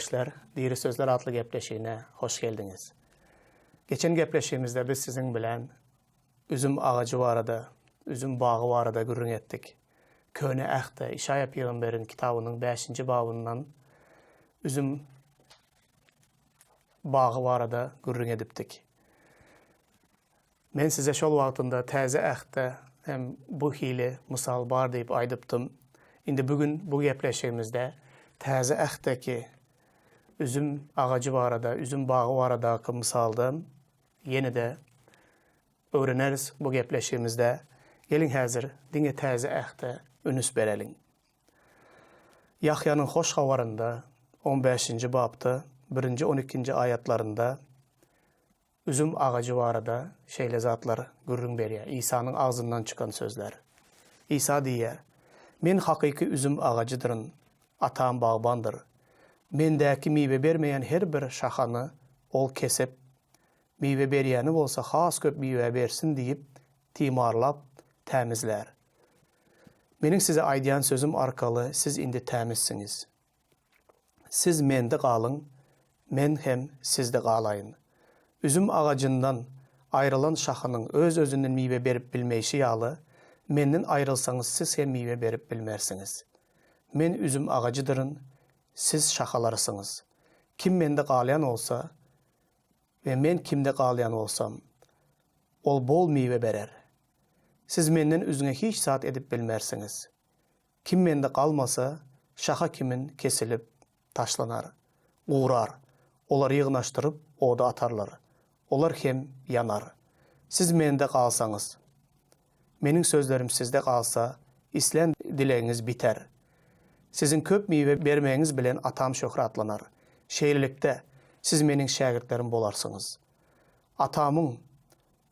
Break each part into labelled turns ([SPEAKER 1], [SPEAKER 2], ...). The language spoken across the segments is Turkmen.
[SPEAKER 1] Ildeşler, Diri Sözler atly gepleşigine hoş geldiňiz. Geçen gepleşigimizde biz siziň bilen üzüm agajy barada, üzüm bagy barada gürrüň etdik. Köne Ähtde Işaýa pygamberiň kitabynyň bäşinji babyndan üzüm bagy barada gürrüň edipdik. Men size şol wagtynda Täze Ähtde hem bu hili mysal bar diýip aýdypdym. Indi bu gün bu gepleşigimizde Täze Ähtdäki üzüm agajy barada, üzüm bagy baradaky mysaldan ýene-de öwreneris bu gepleşigimizde. Geliň häzir diňe Täze Ähte ünüs bereliň. Ýahýanyň Hoş Habarynda on bäşinji bapda birinji on ikinji aýatlarynda Üzüm agajy barada şeýle zatlar gürrüň berýär, Isanyň agzyndan çykan sözler. Isa diýýär, Men hakyky üzüm agajydyryn, Atam bagbandyr. Mendäki miwe bermeýän her bir şahany Ol kesip, miwe berýäni bolsa has köp miwe bersin diýip, timarlap, tämizlär. Meniň size aýdýan sözüm arkaly siz indi tämizsiňiz. Siz Mende galyň, Men hem sizde galaýyn. Üzüm agajyndan aýrylan şahanyň öz-özünden miwe berip bilmeýşi ýaly, Menden aýrylsaňyz siz hem miwe berip bilmersiňiz. Men üzüm agajydyryn, siz şahalarysyňyz. Kim Mende galýan bolsa we Men kimde galýan bolsam, ol bol miwe berer. Siz Menden üzňe hiç zat edip bilmersiňiz. Kim mende galmasa, şaha kimin kesilip taşlanar, gurar. Olary ýygnaşdyryp, oda atarlar. Olar hem ýanar. Siz mende galsaňyz, Meniň sözlerim sizde galsa, islän dilegiňiz biter. Siziň köp miwe bermegiňiz bilen Atam şöhratlanar. Şeýlelikde, siz Meniň şägirtlerim bolarsyňyz. Atamyň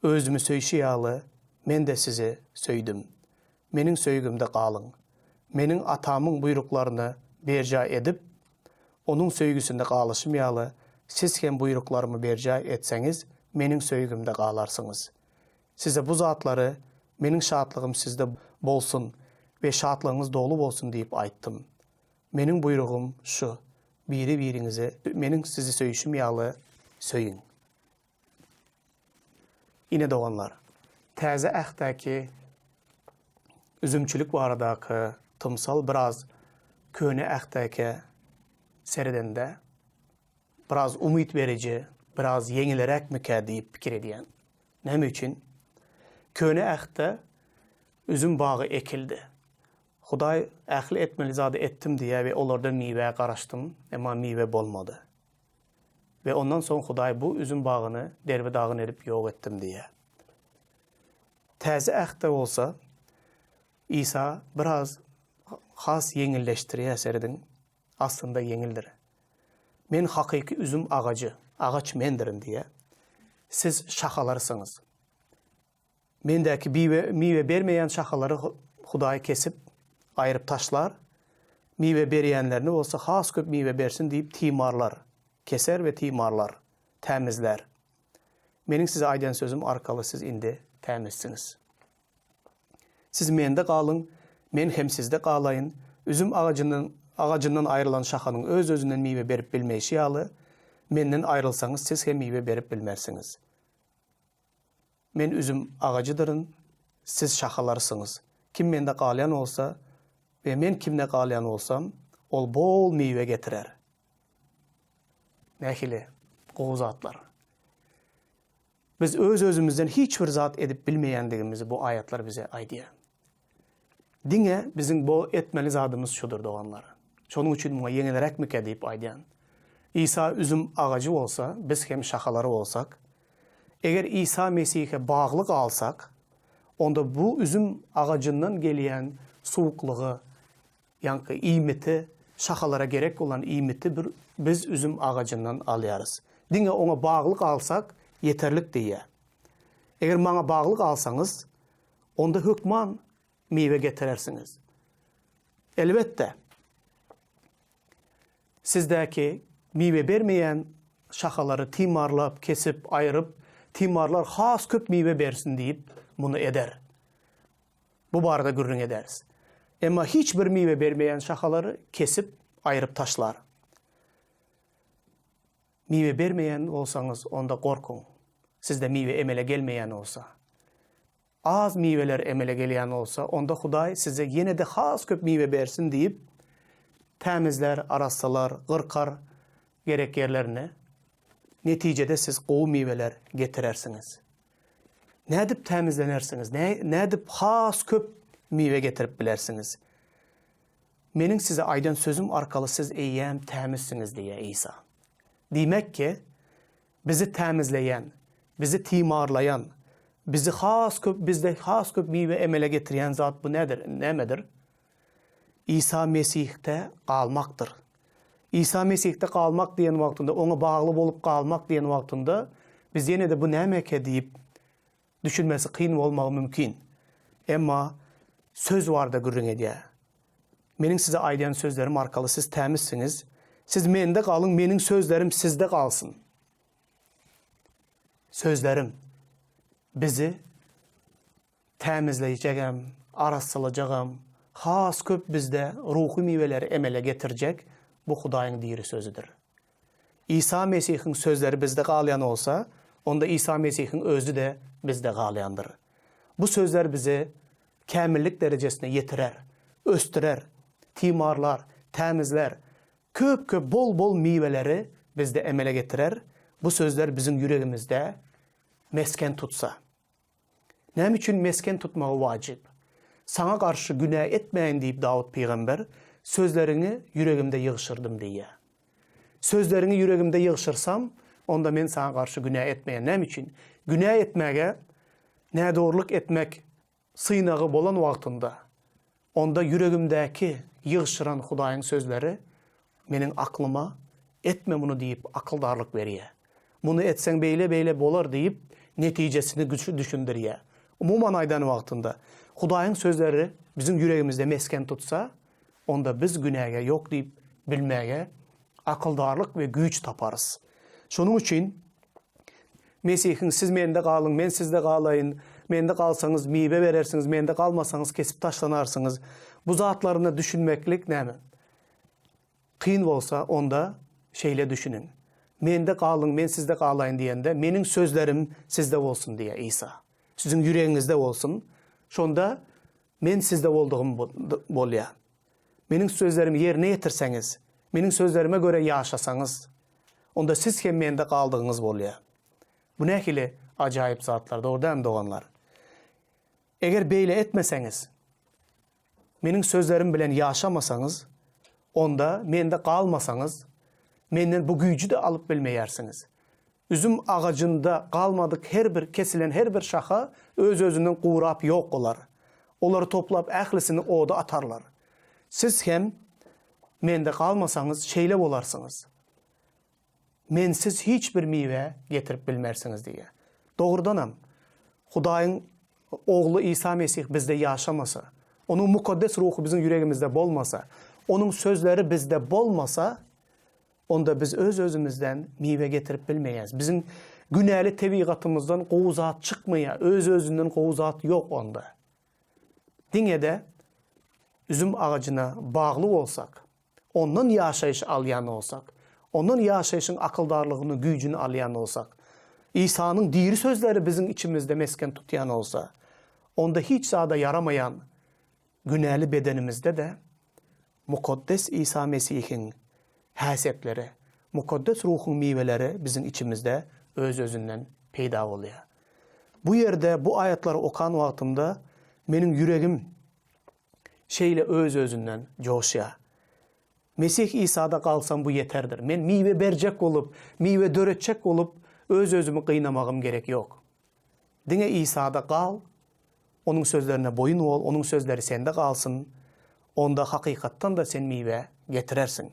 [SPEAKER 1] Özümi söýşi ýaly, Men-de sizi söýdüm. Meniň söýgimde galyň. Meniň Atamyň buýruklaryny berjaý edip, Onuň söýgüsinde galyşym ýaly, siz hem buýruklarymy berjaý etseňiz, Meniň söýgimde galarsyňyz. Size bu zatlary Meniň şatlygym sizde bolsun we şatlygyňyz doly bolsun diýip aýtdym. Meniň buýrugym şu, biri-biriňizi Meniň sizi söýşüm ýaly söýüň. Ine doganlar, Täze Ähtdäki üzümçilik baradaky tymsal biraz Köne Ähtdäkä seredende biraz umyt beriji, biraz ýeňilräkmikä diýip pikir edýän. Näme üçin? Köne Ähtde üzüm bagy ekildi. Hudaý ähli etmeli zady etdim diýýär we olardan miwä garaşdym, emma miwe bolmady. We ondan soň Hudaý bu üzüm bagyny derbi-dagyn edip ýok etdim diýýär. Täze Ähtde bolsa Isa biraz has ýeňilleşdirýär, serediň, aslynda ýeňildir. Men hakyky üzüm agajy, agaç mendirin diýýär. Siz şahalarsyňyz. Mendäki biwe, miwe bermeýän şahalary Hudaý kesip, aýryp taşlar, miwe berýänlerini bolsa has köp miwe bersin diýip timarlar, keser we timarlar, tämizlär. Meniň size aýdan sözüm arkaly siz indi tämizsiňiz. Siz Mende galyň, Men hem sizde galaýyn, üzüm agajyndan, agajyndan aýrylan şahanyň öz-özünden miwe berip bilmeýşi ýaly, Menden aýrylsaňyz siz hem miwe berip bilmersiňiz. Men üzüm agajydyryn, siz şahalarysyňyz. Kim mende galýan bolsa we men kimde galýan bolsam, ol bol miwe getirer. Nähili gowy zatlar! Biz öz-özümizden hiç bir zat edip bilmeýändigimizi bu aýatlar bize aýdýar. Diňe biziň bu etmeli zadymyz şudur, doganlar. Şonuň üçin muňa ýeňilräkmikä diýip aýdýan. Isa üzüm agajy bolsa, biz hem şahalary bolsak, eger Isa Mesihe bagly galsak, onda bu üzüm agajyndan gelýän suwuklygy, ýaňky iýmiti, şahalara gerek bolan iýmiti bir biz üzüm agajyndan alýarys. Diňe oňa bagly galsak ýeterlik diýýär. Eger maňa bagly galsaňyz, onda hökman miwe getirersiňiz. Elbetde, sizdäki miwe bermeýän şahalary timarlap, kesip, aýryp, timarlar has köp miwe bersin diýip, muny eder. Bu barada gürrüň ederis. Emma hiç bir miwe bermeýän şahalary kesip, aýryp taşlar. Miwe bermeýän bolsaňyz, onda gorkuň. Sizde miwe emele gelmeýän bolsa. Az miweler emele gelýän bolsa, onda Hudaý size ýene-de has köp miwe bersin diýip, tämizlär, arassalar, gyrkar gerek ýerlerini. Netijede siz gowy miweler getirersiňiz. Nädip tämizlenersiňiz? Nädip has köp miwe getirip bilersiňiz? Meniň size aýdan sözüm arkaly siz eýýäm tämizsiňiz diýýär Isa. Diýmek ki, bizi tämizleýän, bizi timarlaýan, bizi has köp bizde has köp miwe emele getirýän zat bu nedir, nämedir? Isa Mesihde galmakdyr. Isa Mesihde galmak diýen wagtynda, oňa bagly bolup galmak diýen wagtynda biz ýene-de bu nämeke diýip Düşünmesi kyn bolmagy mümkin. Emma söz barada gürrüň edýär. Meniň size aýdýan sözlerim arkaly siz tämizsiňiz. Siz mende galyň, meniň sözlerim sizde galsyn. Sözlerim bizi tämizlejegem, arassalajagam, has köp bizde ruhy miweleri emele getirjek bu Hudaýyň diri sözüdir. Isa Mesihiň sözleri bizde galýan bolsa, onda Isa Mesihiň Özi-de bizde galýandyr. Bu sözler bizi kämillik derejesine ýetirer, ösdürer, timarlar, tämizlär, köp-köp bol-bol miweleri bizde emele getirer, bu sözler biziň ýüregimizde mesgen tutsa. Näme üçin mesgen tutmagy wajyp? Saňa garşy günä etmäýin diýip Dawut pygamber, Sözleriňi ýüregimde ýygşyrdym diýýär. Sözleriňi ýüregimde ýygşyrsam, onda men saňa garşy günä etmeýän. Näme üçin? Günä etmäge, nädogrulyk etmek synagy bolan wagtynda, onda ýüregimdäki ýygşyran Hudaýyň sözleri meniň aklyma etme muny diýip akyldarlyk berýär. Muny etseň beýle-beýle bolar diýip netijesini düşündirýär. Umuman aýdan wagtynda, Hudaýyň sözleri biziň ýüregimizde mesgen tutsa, onda biz günäge ýok diýip bilmäge akyldarlyk we güýç taparys. Şonuň üçin Mesihiň Siz Mende galyň, Men sizde galaýyn, Mende galsaňyz, miwe berersiňiz, Mende galmasaňyz, kesip taşlanarsyňyz. Bu zatlaryna düşünmeklik näme? Kyn bolsa, onda şeýle düşüniň. Mende galyň, Men sizde galaýyn diýende, Meniň sözlerim sizde bolsun diýýär Isa. Siziň ýüregiňizde bolsun. Şonda Men sizde boldugym bolýar. Meniň sözlerimi ýerine ýetirseňiz, Meniň sözlerime görä ýaşasaňyz, onda siz hem Mende galdygyňyz bolýar. Bu nähili ajaýyp zatlar, dogry dälmi, doganlar? Eger beýle etmeseňiz, Meniň sözlerim bilen ýaşamasaňyz, onda Mende galmasaňyz, Menden bu güýji-de alyp bilmeýärsiňiz. Üzüm agajynda galmadyk her bir kesilen her bir şaha öz-özünden gurap ýok bolar. Olary toplap ählisini oda atarlar. Siz hem Mende galmasaňyz şeýle bolarsyňyz. Mensiz hiç bir miwe getirip bilmersiňiz diýýär. Dogrudanam, Hudaýyň Ogly Isa Mesih bizde ýaşamasa, Onuň Mukaddes Ruhy biziň ýüregimizde bolmasa, Onuň sözleri bizde bolmasa, Onda biz öz-özümizden miwe getirip bilmeýäris. Biziň günäli tebigatymyzdan gowy zat çykmaýar, öz-özünden gowy zat ýok onda. Diňe-de üzüm agajyna bagly bolsak, ondan ýaşaýyş alýan bolsak, ondan ýaşaýşyň akyldarlygyny, güýjüni alýan bolsak, Isanyň diri sözleri biziň içimizde mesgen tutýan bolsa, onda hiç zada ýaramaýan günäli bedenimizde-de Mukaddes Isa Mesihiň häsiýetleri, Mukaddes Ruhuň miweleri biziň içimizde öz-özünden peýda bolýar. Bu ýerde bu aýatlary okan wagtymda meniň ýüregim şeýle öz-özünden joşýar. Mesih Isada galsam bu ýeterdir. Men miwe berjek bolup, miwe döretjek bolup öz-özümi gynamagym gerek ýok. Diňe Isada gal, Onuň sözlerine boýun bol, Onuň sözleri sende galsyn, onda hakykatdan-da sen miwe getirersiň.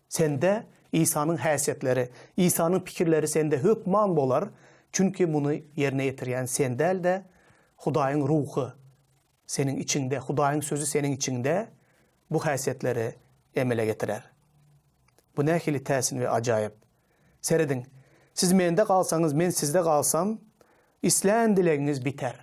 [SPEAKER 1] Sende Isanyň häsiýetleri, Isanyň pikirleri sende hökman bolar, çünki muny ýerine ýetirýän sen däl-de, Hudaýyň Ruhy seniň içiňde, Hudaýyň Sözi seniň içiňde bu häsiýetleri emele getirer. Bu nähili täsin we ajaýyp! Serediň, siz mende galsaňyz, men sizde galsam, islän dilegiňiz biter.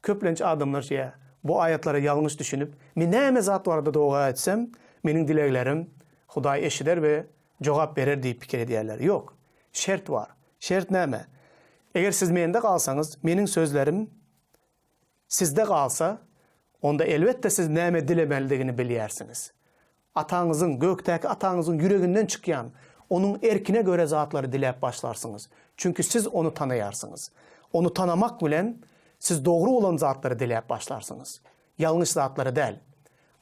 [SPEAKER 1] Köplenç adamlar şeýe, bu aýatlara ýalňyş düşünip, men näme zat barada doga etsem, meniň dileglerim Hudaý eşider we. Jogap berer diýip pikir edýärler. Ýok. Şert bar. Şert näme? Eger siz mende galsaňyz, meniň sözlerim sizde galsa, onda elbetde siz näme dilemelidigini bilýärsiňiz. Ataňyzyň, gökdäki Ataňyzyň ýüreginden çykýan, Onuň erkine göre zatlary diläp başlarsyňyz. Çünki siz Ony tanaýarsyňyz. Ony tanamak bilen, siz dogry bolan zatlary diläp başlarsyňyz. Ýalňyş zatlary däl.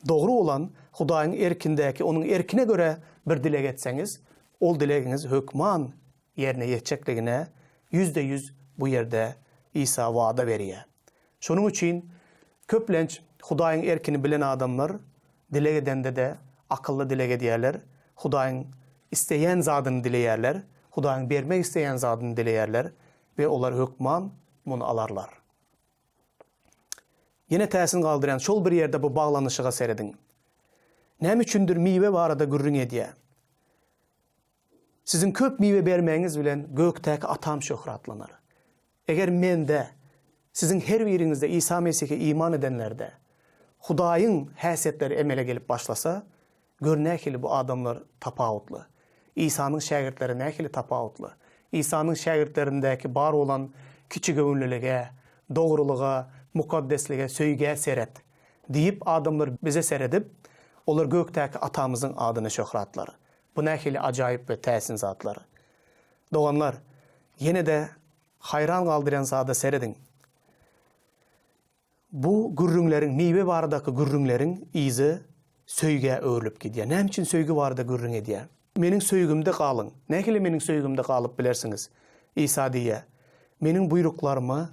[SPEAKER 1] Dogry bolan, Hudaýyň erkindäki, Onuň erkine görä bir dileg etseňiz, ol dilegiňiz hökman ýerine ýetjekligine 100% bu ýerde Isa wada berýär. Şonuň üçin köplenç Hudaýyň erkini bilen adamlar dileg edende-de akylly dileg edýärler, Hudaýyň isleýän zadyny dileýärler, Hudaýyň bermek isleýän zadyny dileýärler we olar hökman muny alarlar. Ýene täsin galdyrýan şol bir ýerde bu baglanyşyga serediň. Näme üçindir miwe barada gürrüň edýär. Siziň köp miwe bermegiňiz bilen gökdäki Atam şöhratlanar. Eger mende, siziň her biriňizde Isa Mesihe iman edenlerde Hudaýyň häsiýetleri emele gelip başlasa, gör nähili bu adamlar tapawutly. Isanyň şägirtleri nähili tapawutly. Isanyň şägirtlerindäki bar bolan kiçigöwünlilige, dogrulyga, mukaddeslige, söýgä seret diýip adamlar bize seredip, olar gökdäki Atamyzyň adyny şöhratlar. Bu nähili ajaýyp we täsin zatlar. Doganlar, ýene-de haýran galdyrýan zada serediň. Bu gürrüňleriň, miwe baradaky gürrüňleriň yzy söýgä öwrülip gidýär. Näme üçin söýgi barada gürrüň edýär? Meniň söýgimde galyň. Nähili meniň söýgimde galyp bilersiňiz? Isa diýýär, Meniň buýruklarymy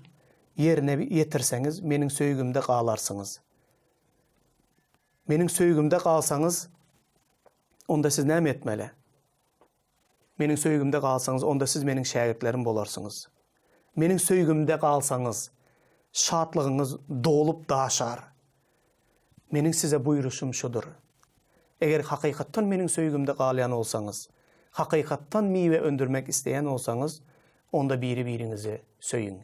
[SPEAKER 1] ýerine ýetirseňiz, meniň söýgimde galarsyňyz. Meniň söýgimde galsaňyz, onda siz näme etmeli? Meniň söýgimde galsaňyz, onda siz meniň şägirtlerim bolarsyňyz. Meniň söýgimde galsaňyz, şatlygyňyz dolup daşar. Meniň size buýruşym şudur. Eger hakykatdan meniň söýgimde galýan bolsaňyz, hakykatdan miwe öndürmek isleýän bolsaňyz, onda biri-biriňizi söýüň.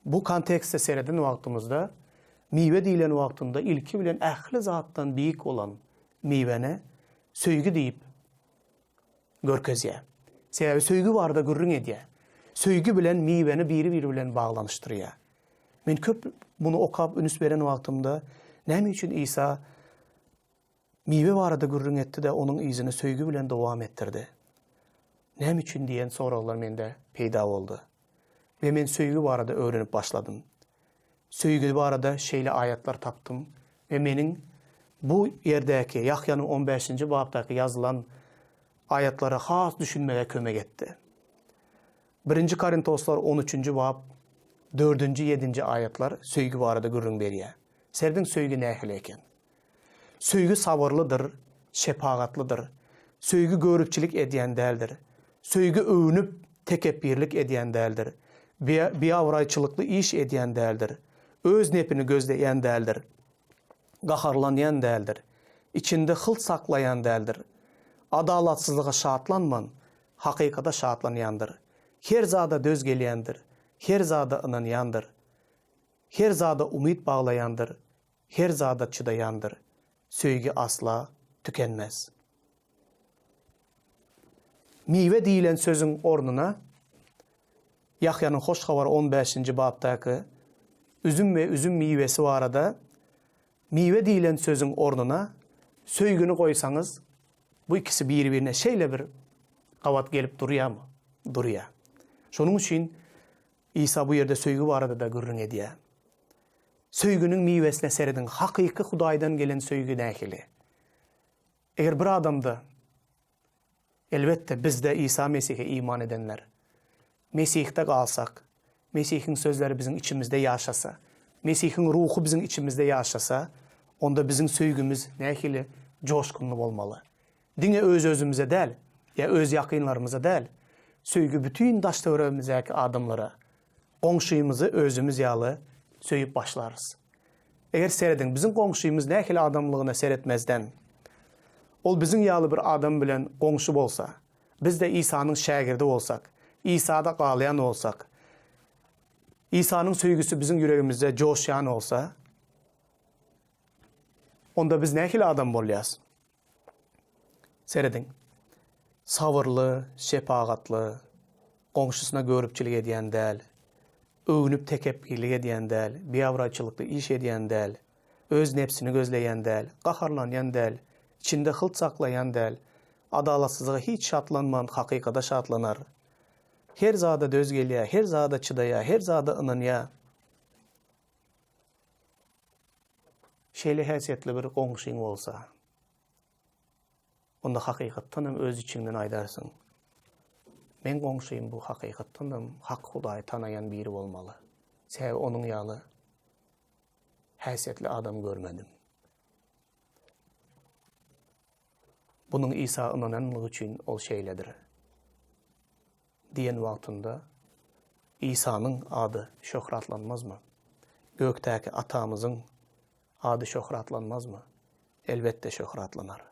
[SPEAKER 1] Bu kontekstde sereden wagtymyzda, miwe diýlen wagtynda ilki bilen ähli zatdan beýik bolan miwäni söýgi diýip görkezýär. Sebäbi söýgi barada gürrüň edýär. Söýgi bilen miwäni biri-biri bilen baglanyşdyrýar. Men köp muny okap ünüs beren wagtymda, näme üçin Isa miwe barada gürrüň etdi-de, onuň yzyny söýgi bilen dowam etdirdi? Näme üçin diýen soraglar mende peýda boldy. We men söýgi barada öwrenip başladym. Söýgi barada şeýle aýatlar tapdym we meniň bu ýerdäki, Ýahýanyň on bäşinji bapdaky ýazylan aýatlara has düşünmege kömek etdi. Birinji Korintoslar on üçünji bap, dördünji, ýedinji aýatlar söýgi barada gürrüň berýär. Serediň söýgi nähili eken. Söýgi sabyrlydyr, şepagatlydyr. Söýgi göripçilik edýän däldir. Söýgi öwnüp, tekepbirlik edýän däldir. Biabraýçylykly iş edýän däldir. Öz nepini gözleýän däldir. Gaharlanýan däldir. Içinde hylt saklaýan däldir. Adalatsyzlyga şatlanman, hakykata şatlanýandyr. Her zada döz gelýändir. Her zada ynanýandyr. Her zada umyt baglaýandyr. Her zada çydaýandyr. Söýgi asla tükenmez. Miwe diýlen sözüň ornuna Ýahýanyň Hoş Habary on bäşinji bapdaky üzüm we üzüm miwesi barada miwe diýlen sözüň ornuna söýgini goýsaňyz, bu ikisi biri-birine şeýle bir gabat gelip durýarmy? Durýar. Şonuň üçin Isa bu ýerde söýgi barada-da gürrüň edýär. Söýginiň miwesine serediň, hakyky Hudaýdan gelen söýgi nähili? Eger bir adamda, elbetde, bizde Isa Mesihe iman edenler, Mesihde galsak, Mesihiň sözleri biziň içimizde ýaşasa, Mesihiň Ruhy biziň içimizde ýaşasa, onda biziň söýgimiz nähili joşgunly bolmaly? Diňe öz-özümize däl, ýa öz ýakynlarymyza däl, söýgi bütin daş-töweregimizdäki adamlara, goňşymyzy özümiz ýaly söýüp başlarys. Eger serediň, biziň goňşymyz nähili adamlygyna seretmezden, ol biziň ýaly bir adam bilen goňşy bolsa, biz-de Isanyň şägirdi bolsak, Isada galýan bolsak, Isanyň söýgüsi biziň ýüregimizde joşýan bolsa, onda biz nähili adam bolýas? Serediň. Sabyrly, şepagatly, goňşusyna göripçilik edýän däl, öwnüp tekepbirlik edýän däl, biabraýçylykly iş edýän däl, öz nebsini gözleýän däl, gaharlanýan däl, içinde hylt saklaýan däl, adalatsyzlyga hiç şatlanman hakykada şatlanar. Her zada döz gelýär, her zada çydaýar, her zada ynanýar. Şeýle häsiýetli bir goňşyň bolsa, onda hakykatdan hem öz içiňden aýdarsyň, Meň goňşym bu hakykatdan hem hak Hudaýy tanaýan biri bolmaly. Sebäbi onuň ýaly häsiýetli adam görmedim. Bunuň Isa ynananlygy üçin ol şeýledir. Diýen wagtynda Isanyň ady şöhratlanmazmy? Gökdäki Atamyzyň ady şöhratlanmazmy? Elbetde şöhratlanar.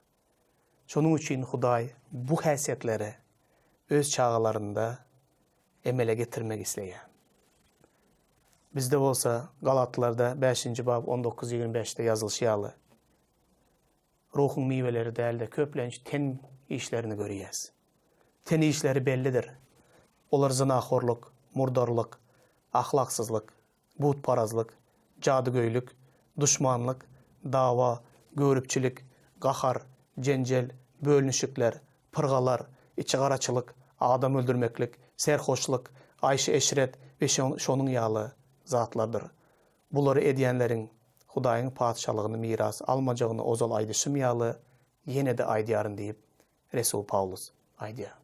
[SPEAKER 1] Şonuň üçin Hudaý bu häsiýetleri öz çagalarynda emele getirmek isleýär. Bizde bolsa Galatlarda bäşinji bap on dokuz, 25-de ýazylyşy ýaly, Ruhuň miweleri däl-de, köplenç ten işlerini görýäs. Ten işleri bellidir. Olar zynahorlyk, murdarlyk, ahlaksyzlyk, butparazlyk, jadygöýlük, duşmanlyk, dawa, göripçilik, gahar, jenjel, bölünişikler, pyrgalar, içigaraçylyk, adam öldürmeklik, serhoşlyk, aýşy-eşret we şonuň ýaly zatlardyr. Bulary edýänleriň Hudaýyň Patyşalygyny miras almajagyny ozal aýdyşym ýaly, ýene-de aýdýaryn diýip, resul Pawlus aýdýar.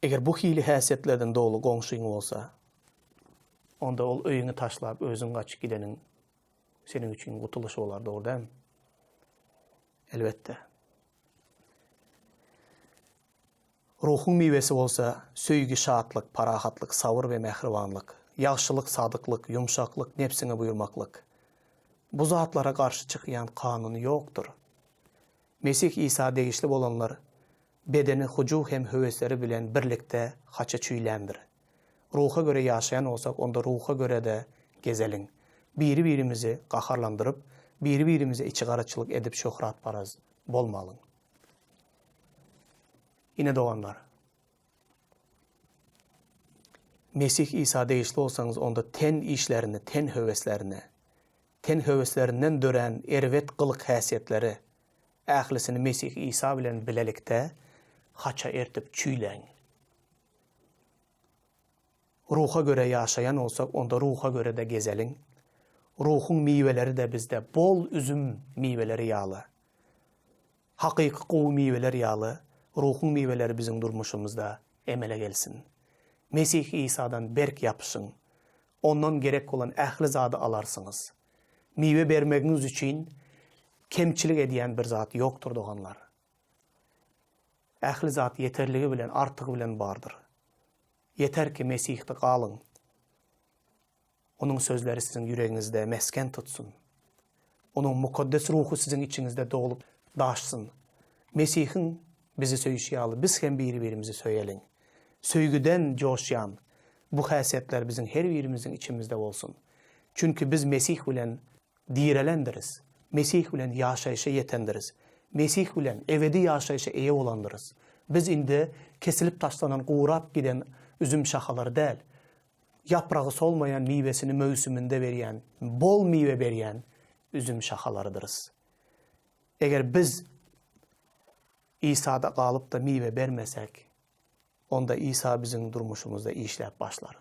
[SPEAKER 1] Eger bu hili häsiýetlerden doly goňşyň bolsa, onda ol öýüňi taşlap özüň gaçyp gideniň seniň üçin gutulyş bolar, dogry dälmi? Elbetde. Ruhuň miwesi bolsa, söýgi, şatlyk, parahatlyk, sabyr we mähribanlyk, ýagşylyk, sadyklyk, ýumşaklyk, nebsiňe buýurmaklyk. Bu zatlara garşy çykýan kanun ýokdur. Mesih Isa degişli bolanlar bedeni hyjuw hem höwesleri bilen birlikde haça çüýländir. Ruha göre ýaşaýan bolsak, onda ruha göre-de gezeliň. Biri-birimizi gaharlandyryp, biri-birimize içigaraçylyk edip şöhratparaz bolmalyň. Ine doganlar, Mesih Isa degişli bolsaňyz, onda ten işlerini, ten höweslerini, ten höweslerinden dörän erbet gylyk-häsiýetleri, ählisini Mesih Isa bilen bilelikde haça ertip çüýläň. Ruha görä ýaşaýan bolsak, onda ruha görä-de gezeliň. Ruhuň miweleri-de bizde bol üzüm miweleri ýaly. Hakyky gowy miweler ýaly, ruhuň miweleri biziň durmuşymyzda emele gelsin. Mesih Isadan berk ýapyşyň. Ondan gerek bolan ähli zady alarsyňyz. Miwe bermegiňiz üçin kemçilik edýän bir zat ýokdur, doganlar. Ähli zat ýeterligi bilen, artygy bilen bardyr. Ýeter ki, Mesihde galyň. Onuň sözleri siziň ýüregiňizde mesgen tutsun. Onuň Mukaddes Ruhy siziň içiňizde dolup daşsyn. Mesihiň bizi söýşi ýaly, biz hem biri-birimizi söýeliň. Söýgüden joşýan bu häsiýetler biziň her birimiziň içimizde bolsun. Çünki biz Mesih bilen Direlendiris. Mesih bilen ýaşaýşa ýetendiris. Mesih bilen ebedi ýaşaýşa eýe bolandyrys. Biz indi kesilip taşlanan gurap giden üzüm şahalary däl, ýapragy solmaýan miwesini möwsüminde berýän, bol miwe berýän üzüm şahalarydyrs. Eger biz Isada galyp-da miwe bermesek, Onda Isa biziň durmuşymyzda işläp başlar.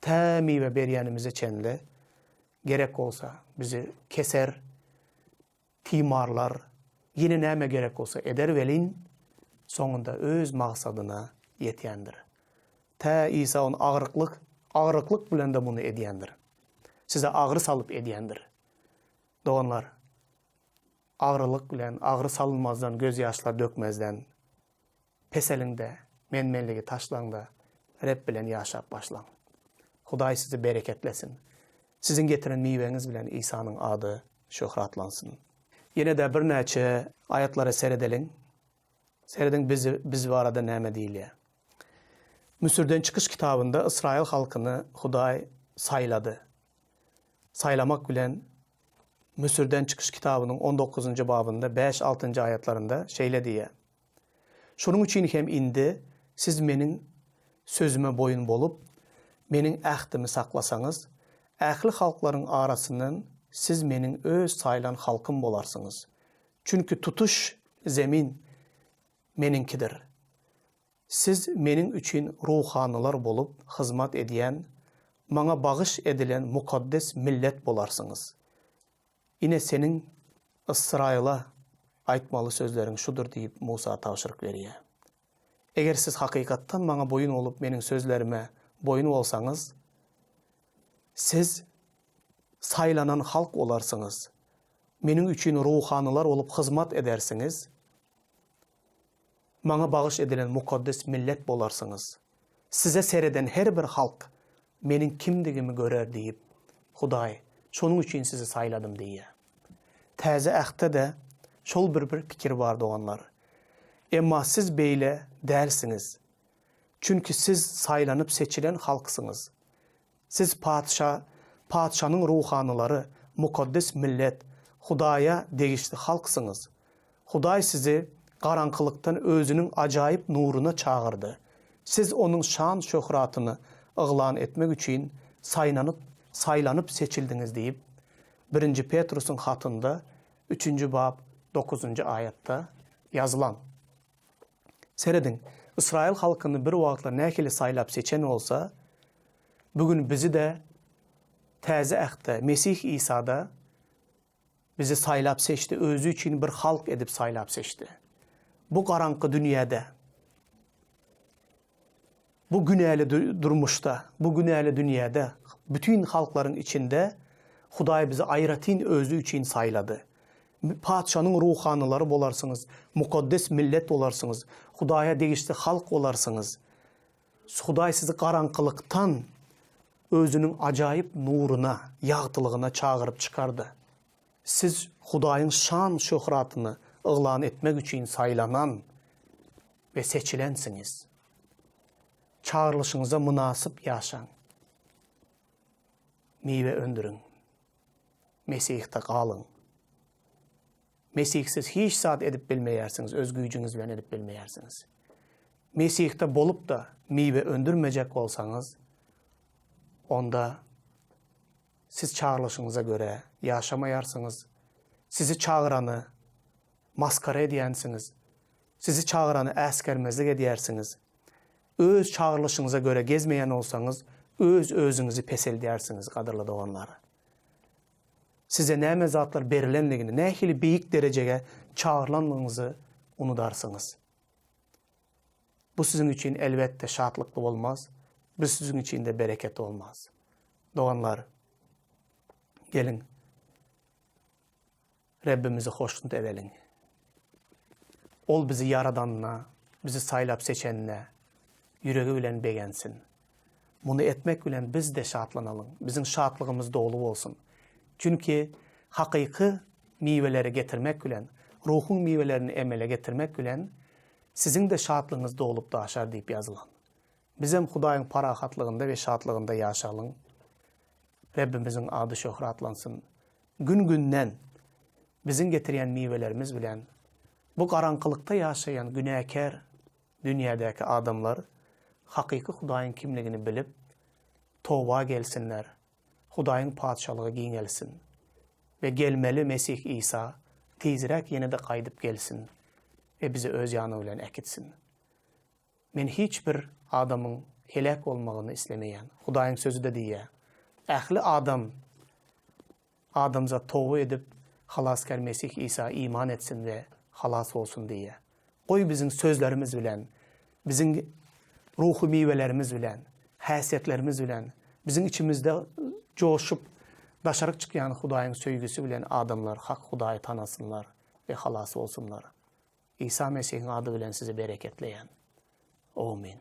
[SPEAKER 1] Tä miwe berýänimize çenli, gerek bolsa, bizi keser, timarlar, ýene näme gerek bolsa eder welin, soňunda öz maksadyna ýetýändir. Tä Isa ony agyryklyk, agyryklyk bilen-de muny edýändir. Size agyry salyp edýändir. Doganlar, agrylyk bilen, agyry salynmazdan, gözýaşlar dökmezden, Peseliň-de, men-menligi taşlaň-da, Reb bilen ýaşap başlaň. Hudaý sizi bereketlesin. Siziň getiren miweňiz bilen Isanyň ady şöhratlansyn. Ýene-de birnäçe aýatlara seredeliň. Serediň biz biz barada näme diýilýär. Müsürden çykyş kitabynda Ysraýyl halkyny Hudaý saýlady. Saýlamak bilen. Müsürden çykyş kitabynyň on dokuzynjy babynda bäş-altynjy aýatlarynda şeýle diýýär, Şonuň üçin hem indi siz meniň sözüme boýun bolup, meniň ähtimi saklasaňyz, ähli halklaryň arasyndan siz meniň öz saýlan halkym bolarsyňyz. Çünki tutuş zemin meniňkidir. Siz meniň üçin ruhanylar bolup hyzmat edýän, maňa bagyş edilen mukaddes millet bolarsyňyz. Ine, seniň Ysraýyla aýtmaly sözleriň şudur diýip, Musa tabşyryk berýär. Eger siz hakykatdan maňa boýun bolup, meniň sözlerime boýun bolsaňyz, siz saýlanan halk bolarsyňyz, meniň üçin ruhanylar bolup hyzmat edersiňiz, maňa bagyş edilen mukaddes millet bolarsyňyz. Size sereden her bir halk Meniň kimdigimi görer diýip, Hudaý, şonuň üçin sizi saýladym diýýär. Täze Ähtde-de şol bir bir pikir bar, doganlar. Emma siz beýle dälsiňiz. Çünki siz saýlanyp seçilen halksyňyz. Siz patyşa, patyşanyň ruhanylary, mukaddes millet, Hudaýa degişli halksyňyz. Hudaý sizi garaňkylykdan Özüniň ajaýyp nuruna çagyrdy. Siz Onuň şan-şöhratyny yglan etmek üçin saýlanyp, saýlanyp seçildiňiz diýip, Birinji Petrusyň hatynda, üçünji bap, dokuzynjy aýatda ýazylan. Serediň, ysraýyl halkyny bir wagtlar nähili saýlap seçen bolsa, bu gün bizi-de Täze Ähtde, Mesih Isada bizi saýlap seçdi, Özi üçin bir halk edip saýlap seçdi. Bu garaňky dünýäde, bu günäli durmuşda, bu günäli dünýäde, bütin halklaryň içinde Hudaý bizi aýratyn Özi üçin saýlady. Patyşanyň ruhanylary bolarsyňyz, mukaddes millet bolarsyňyz, Hudaýa degişli halk bolarsyňyz. Hudaý sizi garaňkylykdan Özüniň ajaýyp nuruna, ýagtylygyna çagyryp çykardy. Siz Hudaýyň şan-şöhratyny yglan etmek üçin saýlanan we seçilensiňiz. Çagyrylyşyňyza mynasyp ýaşaň. Miwe öndüriň. Mesihde galyň. Mesihsiz hiç zat edip bilmeýärsiňiz, öz güýjüňiz bilen edip bilmeýärsiňiz. Mesihde bolup-da miwe öndürmejek bolsaňyz, onda siz çagyrylyşyňyza görä ýaşamaýarsyňyz, sizi çagyrany masgara edýänsiňiz, sizi çagyrany äsgermezlik edýärsiňiz. Öz çagyrylyşyňyza görä gezmeýän bolsaňyz, öz-özüňizi peseldýärsiňiz, gadyrly doganlar. Size näme zatlar berilendigini, nähili beýik derejege çagyrylandygyňyzy unudarsyňyz. Bu siziň üçin elbetde şatlykly bolmaz, bu siziň üçin-de bereket bolmaz. Doganlar, geliň, Rebbimizi hoşnut edeliň. Ol bizi ýaradanyna, bizi saýlap seçenine ýüregi bilen begensin. Muny etmek bilen biz-de şatlanalyň, biziň şatlygymyz doly bolsun. Çünki hakyky miweleri getirmek bilen, Ruhuň miwelerini emele getirmek bilen, siziň-de şatlygyňyz dolup daşar diýip ýazylan. Bizem Hudaýyň parahatlygynda we şatlygynda ýaşalyň. Rebbimiziň ady şöhratlansyn. Gün-günden biziň getirýän miwelerimiz bilen bu garaňkylykda ýaşaýan günäkär dünýädäki adamlar hakyky Hudaýyň kimligini bilip, toba gelsinler, Hudaýyň Patyşalygy giňelsin we gelmeli Mesih Isa tizräk ýene-de gaýdyp gelsin we bizi Öz ýany bilen äkitsin. Men hiç bir adamyň heläk bolmagyny islemeýän. Hudaýyň Sözi-de diýýär, Ähli adam adamzat toba edip, Halasgär Mesih Isa iman etsin we halas bolsun diýýär. Goý biziň sözlerimiz bilen, biziň ruhy miwelerimiz bilen, häsiýetlerimiz bilen, biziň içimizde joşup daşaryk çykýan Hudaýyň söýgüsi bilen adamlar hak Hudaýy tanasynlar we halas bolsunlar. Isa Mesihiň ady bilen sizi bereketleýän. Omyn.